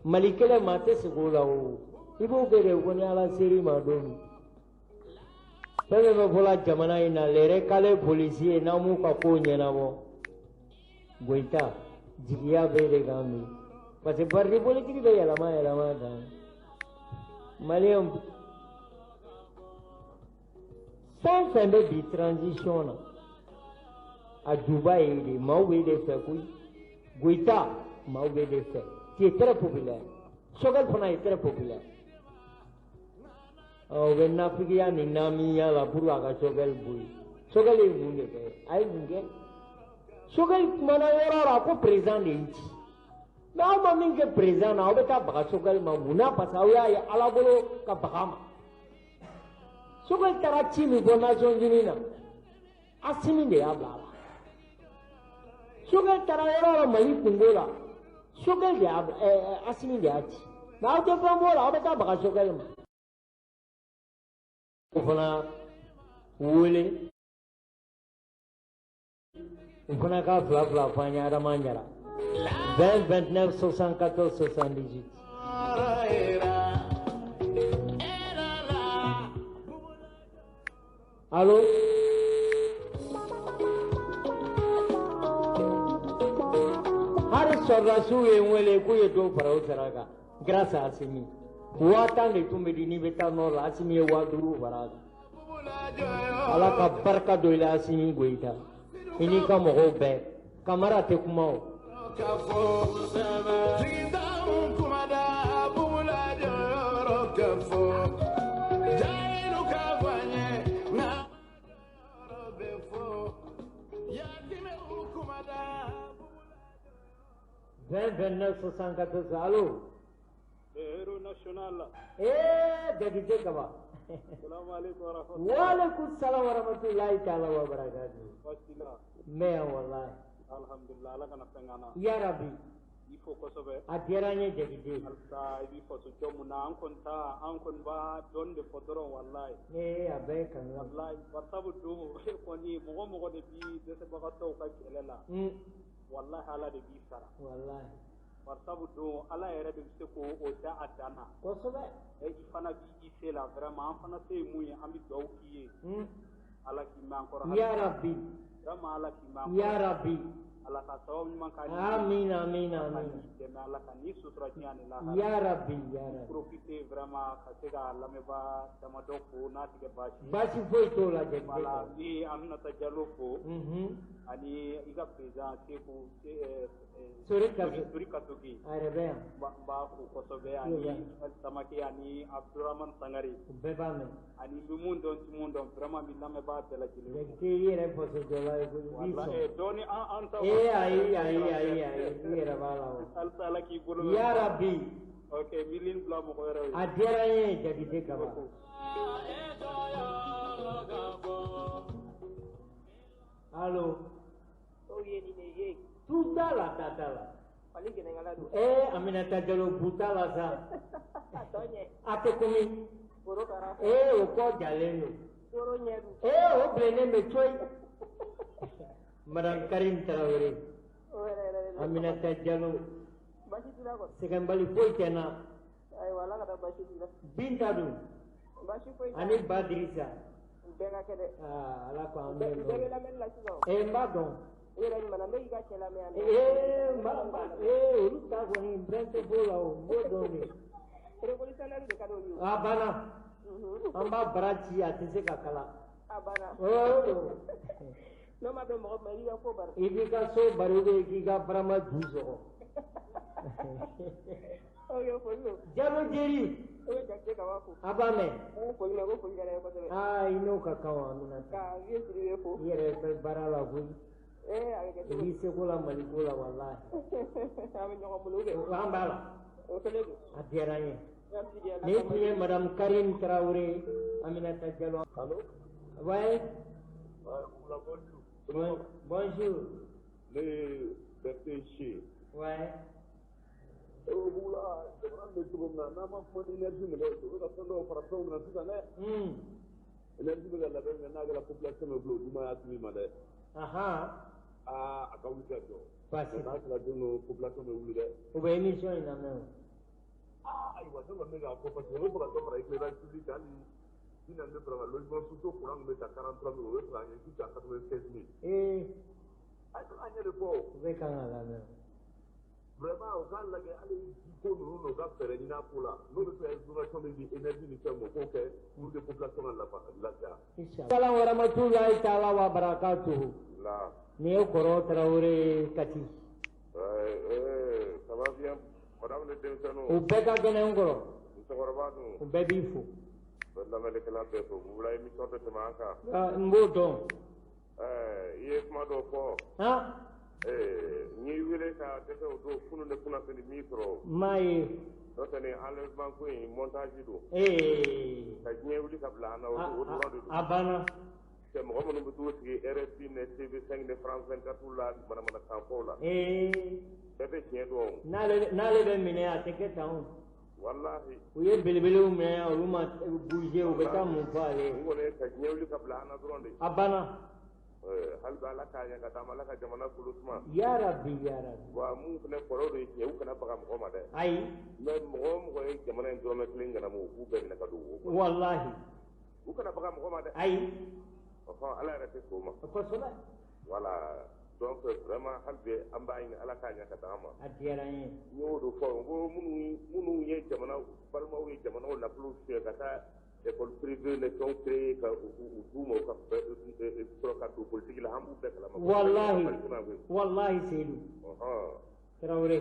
Mali kɛlɛ, maa tɛ segin o la o. I b'o kɛ de ko ni Ala ser'i ma don min. Fɛn fɛn bɛ fɔla jamana in na, les recalés policiers, n'an m'u ka ko ɲɛnabɔ, Goyita, jigiya b'e de kan bi, parce que parti politique bɛ yɛlɛma yɛlɛma tan. Maliyɛn fɛn fɛn bɛ bi transition na, a juba ye de, maaw b'e de fɛ koyi. Goyita, maaw b'e de fɛ, tu es très populaire. Choguel fana est très populaire. O bɛ nafigiya ni namiya la pour a ka Choguel bɔ yen. Choguel ye mun de kɛ? A ye mun kɛ? Choguel kumana yɔrɔ o yɔrɔ, a ko président de y'i ci. Mais aw ma min kɛ président na, aw bɛ taa baga Choguel ma mun na? Parce que aw y'a ye Ala bolo ka baga ma. Choguel taara ci min fɔ Nations Unies na, Asimi de y'a bila a la. Choguel taara yɔrɔ o yɔrɔ Mali kungo la, Choguel de y'a Asimi de y'a ci. Mais aw tɛ fɛn b'o la, aw bɛ taa baga Choguel ma. O fana wele, o fana ka fila fila fɔ an ye. Adama Jara, 20 29 74 78. Allo, hali sɔrɔdasiw ye n wele k'u ye dɔw fara u sara kan grâce à Asimi. 10 000 de tun bɛ di n'i bɛ taa nord la, Asimi ye 5000 fara a kan. Ala ka barika don i la, Asimi Goyita, i n'i ka mɔgɔw bɛɛ. Kamara tɛ kuma o. 20 29 74. Allo. Le héros national. Eh, Jakite Kaba. Salam alaikum wa rahmatullahi. Wa alaikum salam wa rahmatullahi ta'ala wa barakatuh. Baasi la? N bɛ yan wallahi. Alhamdulillah, Ala kana fɛn k'an na. Ya Rabbi. I fo kosɛbɛ. A diyara n ye, Jakite. Halisa i b'i faso jɔ mun na, an kɔni ta, an kɔni b'a dɔɔni de fɔ dɔrɔn wallahi. Ee, a bɛɛ ye kanu ye. Wallahi, barisabu don e kɔni mɔgɔ mɔgɔ de b'i dɛsɛbagatɔw ka kɛlɛ la. Wallahi, Ala de b'i sara. Wallahi. Barisabu don Ala yɛrɛ de bɛ se k'o o da a dan na. Kosɛbɛ. E i fana b'i se la vraiment, an fana se ye mun ye, an bɛ dugawu k'i ye. Ala k'i mɛn an kɔrɔ. Ya Rabbi. Vraiment, Ala k'i mɛn an kɔrɔ. Ya Rabbi. Ala ka sababu ɲuman k'an ye. Amin, amin, Ala ka amin. n'i dɛmɛ, Ala ka n'i sutura diɲɛ ni lahara. Ya Rabbi, ya Rabbi. Profiter vraiment ka se ka lamɛnbaa damadɔ fo n'a tɛ kɛ baasi ye. Baasi foyi t'o la, Jakite. Voilà, ni Aminata Jalo fo. Ani i ka président Seku Sori Kaso. Sori Kasoki. A yɛrɛ bɛ yan. N b'a fo kosɛbɛ, Tulo bɛ ani Samake ani Abdurahman Sangare. U bɛɛ b'a mɛn. Ani n bɛ mun dɔn, n tɛ mun dɔn, vraiment n bɛ lamɛnbaa bɛɛ lajɛlen fo. Jakite, i yɛrɛ fasojɔla ye koyi, i b'i Wallahi sɔn. dɔɔni an ta. Ee, ayi, ayi, ayi, ayi, i yɛrɛ b'a la o. Halisa Ala k'i bolo mɛn. Ya Rabbi. Ok, n bɛ ligne bila mɔgɔ wɛrɛw ye. A diyara n ye, Jakite Kaba. Allo. Tout à la tata la. Mali gɛnɛkala don. Ee Aminata Jalo bu t'a la sa. A tɔ ɲɛ. A tɛ komi. Korokara. Ee o kɔ jalen don. Woro ɲɛ dun. Ee o bilennen bɛ coyi. Madame Karim Tarawele. O yɛrɛ yɛrɛ de la. Aminata Jalo. Baasi t'i la kɔni. Sɛgɛnbali foyi tɛ n na. Ayiwa Ala kana baasi k'i la. Binta dun. Baasi foyi t'a la. Ani Badirisa. U bɛɛ ka kɛnɛ. Aa Ala k'an Bɛɛ bɛn bɛɛ bɛ nɔ. lamɛnni la sisan o. Ee n b'a dɔn. I yɛrɛ ɲuman na n bɛ k'i ka cɛ lamɛn yan. Ee n b'a ee olu ta kɔni n fɛn tɛ b'o la o n b'o dɔn de. Révolutionnaire de ka d'olu ye. A banna. An b'a bara ci a tɛ se ka kala. A banna. O don. N'o ma bɛn mɔgɔ ma i b'i ka ko bari. I b'i ka so bari ou bien i k'i ka barama ju sɔgɔ. Ok foli don. Jalo Jeri. I bɛ Jakite Kaba fo. A b'a mɛn. N ko foli mɛn ko foli diyara n ye kosɛbɛ. Aa i n'o ka kan wa Aminata. Ka Vieux Sidibe fo. I yɛrɛ bɛ baara la koyi. Ee a bɛ kɛ I cogo b'i di. seko la Mali ko la walahi. An bɛ ɲɔgɔn bolo kɛ. An b'a la. O kɛlen don. A diyara n ye. Merci bien. Nin tun ye Madame Karim Tarawele Aminata Jalo. Allô? Ouais. Ouais, bonjour. Bon, bonjour. Ne ye Berthe Si. Ouais. O Bugula, jamana bɛ cogo min na, n'an ma kuma ni énergie mɔgɔw ye, u bɛ ka fɛn dɔw fara fɛnw kan sisan dɛ. Énergie bɛ ka labɛn min kɛ, n'a kɛra population bɛ bolo, o dun ma y'a tigi ma dɛ. Ahan. Aa, a ka wuli ka jɔ. Baasi. N'a kɛra don dɔ, population bɛ wuli dɛ. U bɛ émission in lamɛn o. Aa, ayiwa, ne kɔni bɛ k'a fɔ parce que u bɛ fɛ ka dɔ fara éclairage public kan, hali 40 bɛ fara kan, logement sociaux courant tun bɛ ta 43 000, o bɛ fɛ ka ɲɛsin ta 96 000. Ee. Ayi, an ɲɛ de fɔ o. U bɛ kan ka lamɛn. Vraiment, u k'a lajɛ hali jiko ninnu n'u ka fɛɛrɛ ɲini a ko la, n'o bɛ se ka exonération min di énergie ni fɛn ma, u k'o kɛ pour que population ka lafiya. Salam warahmatullahi taala wa barakatuhu. La. Nin ye Kɔrɔ Tarawele ye Kati. Ouais, ça va bien, madame le denmisɛnninw. U bɛɛ ka kɛnɛ n kɔrɔ. Musokɔrɔba dun. U bɛɛ b'i fo. N bɛ lamɛnnikɛla bɛɛ fo, Bugula émission tɛ tɛmɛ an kan. Ah, n b'o dɔn. I ye kuma dɔ fɔ. Han. N y'i wele ka dɛsɛ o don kunun ne kunnafoni min sɔrɔ. N m'a ye. N'o tɛ nin enlèvement ko in montage don. Ee. Ka diɲɛ wuli ka bila an na o dɔrɔn de don. A banna. Cɛ mɔgɔ minnu bɛ t'u sigi RFI ni TV5 ni France 24 la manamanakan fɔw la. Ee. Bɛɛ bɛ tiɲɛ dɔn o. N'ale bɛ minɛ a tɛ kɛ tan o. Walahi. U ye belebelew minɛ olu ma bouger u bɛ taa mun fɔ ale ye. N kɔni ka diɲɛ wuli ka bila an na dɔrɔn de. A banna. Hali bi Ala k'a ɲɛ ka d'an ma, Ala ka jamana kolo suma. Yarabi yarabi. Wa mun fana kɔrɔw de ye tiɲɛ, u kana baga mɔgɔ ma dɛ. Ayi. Mais mɔgɔ o mɔgɔ ye jamana in dɔrɔmɛ kelen ŋanamu, u k'u bɛɛ minɛ ka don wo kɔnɔ. Walahi. U kana baga mɔgɔ ma dɛ. Ayi. Ɔhɔn, Ala yɛrɛ tɛ sɔn o ma. Kosɛbɛ. Voilà. Donc vraiment hali bi an b'a ɲini Ala k'a ɲɛ ka d'an ma. A diyara n ye. N y'o de fɔ n ko minnu ye jamana balimaw ye jamanaw nafolo suɲɛ ka taa école privée ni fɛnw créer ka u d'u ma u ka sɔrɔ ka don politique la, an b'u bɛɛ kalama. Walahi. Walahi Seydou. Ɔhɔn. Tarawele.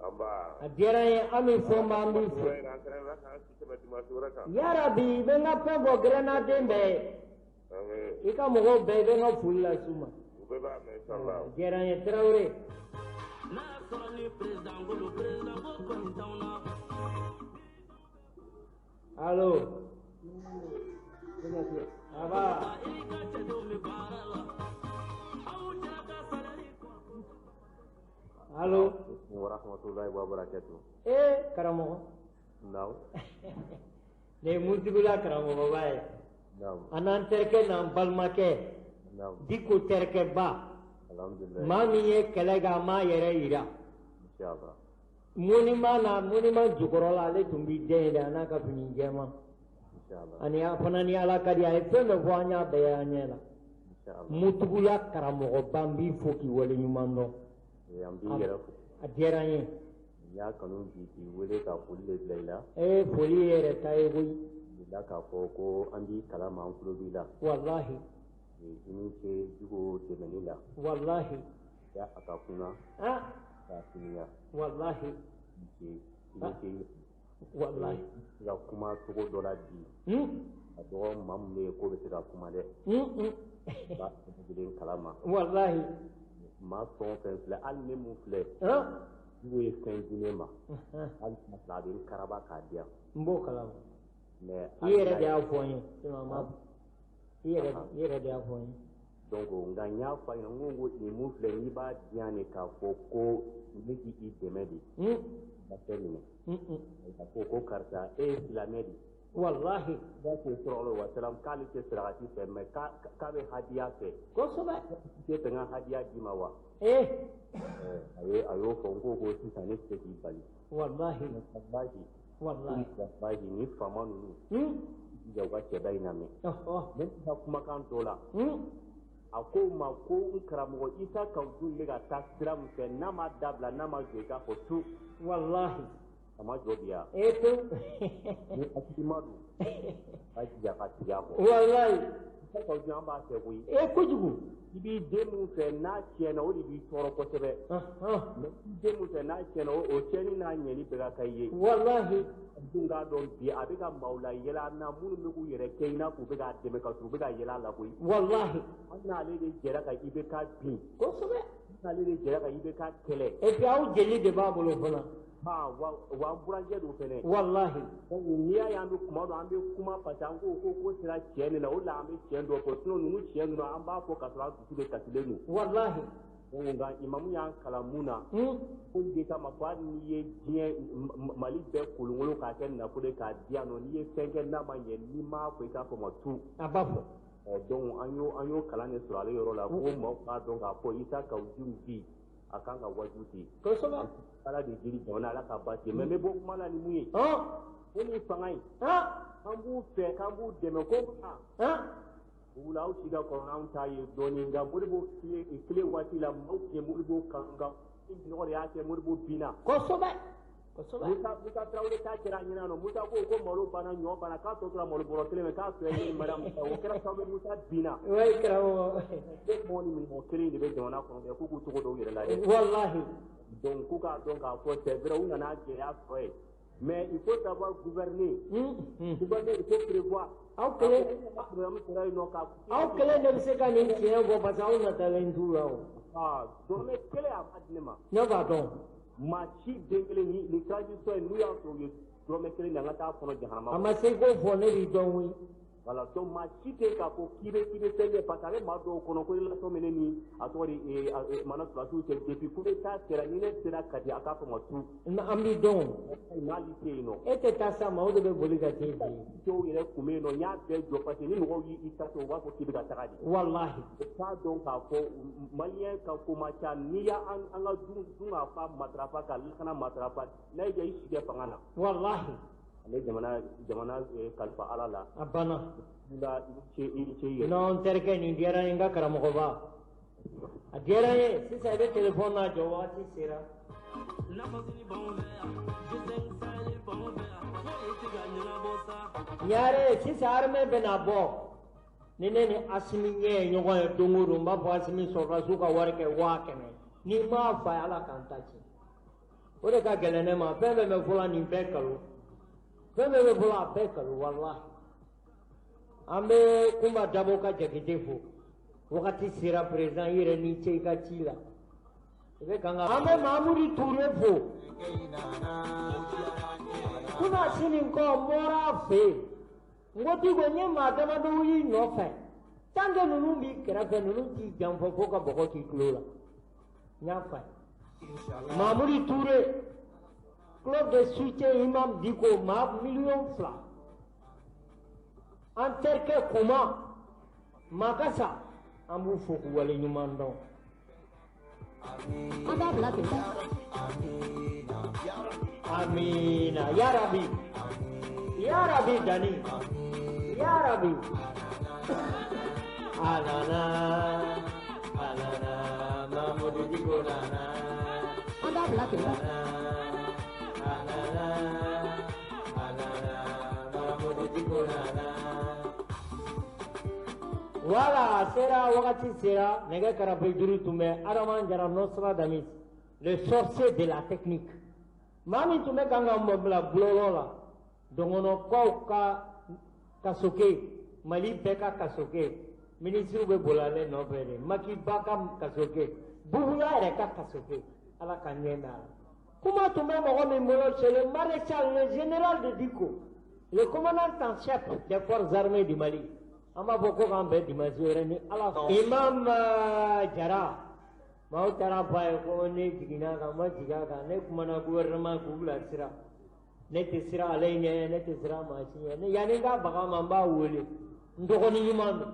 An b'a. A diyara n ye, an bɛ fɔ n b'an b'i fo. An kɛra Ala k'an si tɛmɛ dimanche wɛrɛ kan. Yarabi i bɛ n ka fɛn fɔ grenadden bɛɛ ye. Amin. I ka mɔgɔw bɛɛ i bɛ n ka foli las'u ma. U bɛɛ b'a mɛn inchallah. A diyara n ye Tarawele. N'a sɔrɔ ni président ko don, président ko kɔni t'anw na. Allo. Aba. I ka cɛdenw bɛ baara la. Aw cɛ ka salaire kɔ. Allo. Wa rahmatullahi wa barakatuh. Ee karamɔgɔ. Naamu. Nin ye Mutugula karamɔgɔba ye. Naamu. A n'an terikɛ n'an balimakɛ. Naamu. Diko terikɛba. Alhamdulillah. Maa min ye kɛlɛ kɛ a m'a yɛrɛ yira. Inshallah. Monument na monument jukɔrɔ la ale tun b'i den ye dɛ a n'a ka fini jɛman. Inshallah. Ani a fana ni Ala ka di a ye fɛn bɛɛ fɔ an y'a bɛɛ y'an ɲɛ la. Inshallah. Mutugula karamɔgɔba n b'i fo k'i waleɲuman dɔn. An b'i yɛrɛ fo. A diyara n ye. N y'a kanu bi k'i wele ka foli de bila i la. Ee foli ye yɛrɛ ta ye koyi. La k'a fɔ ko an b'i kalama an tulo b'i la. Walahi. I ni ce Dicko dɛmɛni la. Walahi. Ya a ka kunna. Ah. K'a finiya. Walahi. I ni ce. I ni ce. Walahi. I ka kuma cogo dɔ la bi. A dɔgɔ maa min bɛ yen k'o bɛ se ka kuma dɛ. Ba lajɛlen kalama. Walahi. Maa fɛn o fɛn filɛ hali ne mun filɛ. Dicko ye fɛn di ne ma. Hali a bɛ n karaba k'a di yan. N b'o kalama. Mais I yɛrɛ de y'a fɔ n ye. Sinon, i yɛrɛ de y'a fɔ n ye. Donc nka n y'a fɔ a ɲɛna, n ko nin mun filɛ, n'i b'a di yan de k'a fɔ ko ne k'i dɛmɛ de, ka fɛn minɛ. A ko karisa, e ye silamɛ de? Walahi. B'a fɔ sallallahu alaihi wa sallam k'ale tɛ sarakati fɛ, mais k'a bɛ hadiya fɛ. Kosɛbɛ. I tɛ fɛ n ka hadiya d'i ma wa? Ee. A y'o fɔ. N ko sisan ne tɛ se k'i bali. Walahi. Walahi. Walahi. Walahi, ni faama ninnu jija u ka cɛba in lamɛn. Ne ka kumakan dɔ la, a ko n ma ko n karamɔgɔ Isa Kawu Djim bɛ ka taa sira min fɛ, n'a ma dabila, n'a ma jɔ, i k'a fɔ tu. Walahi. A ma jɔ bi yan. E to. Ni hakilima don, a jija ka tigɛ a kɔ. Walahi. Isa Kawu Djim, an b'a fɛ koyi. E kojugu. I b'i den mun fɛ n'a tiɲɛna, o de b'i tɔɔrɔ kosɛbɛ. Mais i den mun fɛ n'a tiɲɛna, o tiɲɛni n'a ɲɛni bɛɛ ka kan i ye. Walahi. Dun k'a dɔn bi a bɛ ka maaw la yɛlɛ an na, minnu bɛ k'u yɛrɛ kɛ i n'a fɔ u bɛ k'a dɛmɛ, ka sɔrɔ u bɛ ka yɛlɛ a la koyi. Walahi. An n'ale de jɛra ka IBK bin. Kosɛbɛ. An n'ale de jɛra ka IBK kɛlɛ. Et puis aw jeli de b'a bolo fana. Aa, wa an burankɛ don fɛnɛ. Walahi. Donc n'i y'a ye an bɛ kuma dɔn, an bɛ kuma parce que an ko sera tiɲɛ de la, o de la an bɛ tiɲɛ dɔ fɔ, sinon ninnu tiɲɛ ninnu an b'a fɔ k'a sɔrɔ an dusu de kasilen don. Walahi. Donc nka imamu y'an kalan mun na, ko de kama ko hali n'i ye diɲɛ Mali bɛɛ kolonkolon k'a kɛ nafolo ye k'a di yan nɔ, n'i ye fɛn kɛ n'a ma ɲɛ, n'i m'a fɔ i k'a fɔ ma tu. A b'a fɔ. Ɔ donc an y'o kalan de sɔrɔ ale yɔrɔ la, ko maaw k'a dɔn k'a fɔ Isa Kawu Djim bi a kan ka waju ten. Kosɛbɛ. Ala de jiri jamana, Ala ka baasi ye. Mais n bɛ bɔ kuma la ni mun ye? Ko ni fanga in, an b'u fɛ k'an b'u dɛmɛ ko wula aw si ka kɔrɔ n'anw ta ye dɔɔnin, nka Modibo tile waati la, maaw tun ye Modibo kanu, nka nɔgɔ de y'a kɛ Modibo binna. Kosɛbɛ. Kosɛbɛ. Musa Tarawele ta kɛra ɲɛna nɔ. Musa ko malo banna, ɲɔ banna, k'a tɔ tora malo bɔrɔ kelen k'a tɔ ye Mariam, o kɛra sababu ye Musa binna. Oui, karamɔgɔ. E mɔgɔ ni mɔgɔ kelen de bɛ jamana kɔnɔ dɛ, k'u k'u tɔgɔ dɔw yɛrɛ la dɛ. Walahi. Donc k'u k'a dɔn k'a fɔ c'est vrai, u nana gɛlɛya sɔrɔ yen, mais il faut savoir gouverner. Gouverner, il faut prévoir. Aw kelen Programme sera yen nɔ ka. Aw kelen de bɛ se ka nin tiɲɛ fɔ parce que aw natalen t'u la o. Aa, dɔrɔmɛ kelen a ma di ne ma. Ne b'a dɔn. Maa si den kelen ni transition ye, n'u y'a sɔrɔ u ye dɔrɔmɛ kelen di, an ka taa kɔnɔ jahanama. A ma se k'o fɔ, ne b'i dɔn koyi. Voilà, donc maa si tɛ k'a fɔ k'i bɛ fɛn kɛ, parce que a bɛ maa dɔw kɔnɔ ko relation bɛ ne ni a tɔgɔ di mana sɔrɔdasiw cɛ depuis coup d'état kɛra, ni ne sera Kati, a k'a fɔ ma tu. An b'i dɔn. N'ale tɛ yen nɔ. E tɛ taa sa ma, o de bɛ boli ka t'e fɛ yen. Dɔw yɛrɛ tun bɛ yen nɔ, n y'a bɛɛ jɔ parce que ni mɔgɔw y'i ta to, u b'a fɔ k'i bɛ ka taga de. Walahi. U t'a dɔn k'a fɔ maliyɛn ka ko ma ca, n'i y'an an ka dun k'a fa matarafa, ka lakana matarafa, n'a y'i diya i si kɛ fanga na. Walahi. Ale jamana kalifa Ala la. A banna. La, i ce, i ce i yɛrɛ. Non, n terikɛ, nin diyara n ye, n ka karamɔgɔba. A diyara n ye. Sisan i bɛ telefɔni na jɔ, wagati sera. Nations Unies b'anw fɛ yan, G5 Sahel b'anw fɛ yan, foyi tɛ ka ɲɛnabɔ sa. Ɲare, sisan armée bɛna bɔ. Ni ne ni Asimi ɲɛ ye ɲɔgɔn ye don o don, n b'a fɔ Asimi sɔrɔdasiw ka wari kɛ 100 000. N'i m'a fa ye, Ala k'an ta tiɲɛ. O de ka gɛlɛn ne ma. Fɛn fɛn bɛ fɔla nin bɛɛ kalo. Fɛn fɛn bɛ fɔla a bɛɛ kalo, walahi. An bɛ Kunba Dabo ka Jakite fo. Wagati sera, président, i yɛrɛ ni ce i ka ci la. I bɛ kan ka an bɛ Mahamudu Ture fo. Kunna sini kɔ n bɔra a fɛ yen. N ko Diko, n ye maa damadɔw y'i nɔfɛ. Tant que ninnu b'i kɛrɛfɛ, ninnu t'i janfa fo ka bɔgɔ k'i tulo la. N y'a f'a ye. Mahamudu Ture, club de soutien Imam Diko, maa 2 miliyɔn. An terikɛ Kuma Makasa, an b'u fo k'u waleɲuman dɔn. An b'a bila ten. Amina ya Rabi, ya Rabi Dani, ya Rabi. Alana, alana, Mamudu Diko nana. An b'a bila ten. Alana, alana, Mamudu Diko nana. Voilà, a sera, wagati sera, nɛgɛ karafe juru tun bɛ Adama Jara Nostradamus, le sorcier de la technique. Maa min tun bɛ kan ka mɔ bila bulɔlɔ la, dɔngɔnɔkaw ka kasoke, Mali bɛɛ ka kasoke, minisiriw bɛ boli ale nɔfɛ de, Makiba ka kasoke, Bugula yɛrɛ ka kasoke, Ala ka ɲɛ mɛn a la. Kuma tun bɛ mɔgɔ min bolo, c'est le maréchal, le général de Diko, le commandant en chef des forces armées du Mali. An b'a fɔ ko k'an bɛn dimanche wɛrɛ ni Ala sɔnna. Imam Jara, maaw taara fɔ a ye ko ne jiginna a kan, n ma jigin a kan, ne kumana gouvernement k'u bilasira. Ne tɛ siran ale ɲɛ, ne tɛ siran maa si ɲɛ. Yanni n ka baga a ma, n b'a wele. N dɔgɔnin ɲuman don.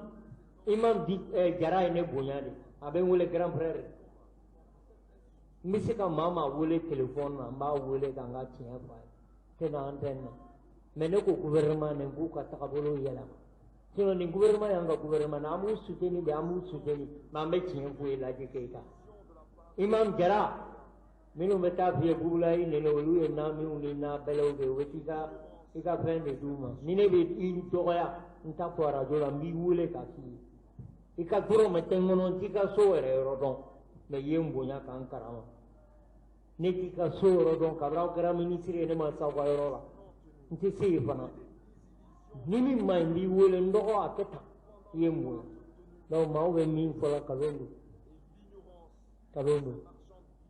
Imam Jara ye ne bonya de. A bɛ n wele grand frère. N bɛ se ka maa maa wele téléphone na, n b'a wele ka n ka tiɲɛ fɔ a ye. Tɛ na antenne na. Mais ne ko gouvernement nin k'u ka tagabolo yɛlɛma. Sinon nin gouvernement y'an ka gouvernement na, an b'u soutenir de, an b'u soutenir, mais an bɛ tiɲɛ f'u ye Laji Keyita. Imam Jara, minnu bɛ taa f'i ye Bubulayi nɛnɛ, olu ye namiw ni nabɛlɛw de ye, u bɛ t'i ka i ka fɛn de d'u ma. Ni ne bɛ i dɔgɔya, n t'a fɔ arajo la, n b'i wele k'a f'i ye. I ka dɔrɔmɛ tɛ n kɔnɔ, n t'i ka so yɛrɛ yɔrɔ dɔn, mais i ye n bonya ka n karama. Ne t'i ka so yɔrɔ dɔn, kabini aw kɛra minisiri ye ne ma s'aw ka yɔrɔ la, n tɛ se yen fana. Ni min ma ɲi, n b'i wele, n dɔgɔ a kɛ tan, i ye n bonya. Donc maaw bɛ min fɔ la, nkalon don, nkalon don.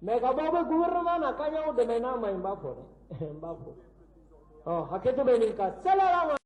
Mais ka bɔ aw bɛ gouvernement na k'an y'aw dɛmɛ n'a ma ɲi, n b'a fɔ dɛ, n b'a fɔ. Ɔ hakɛto bɛ nin kan, salala.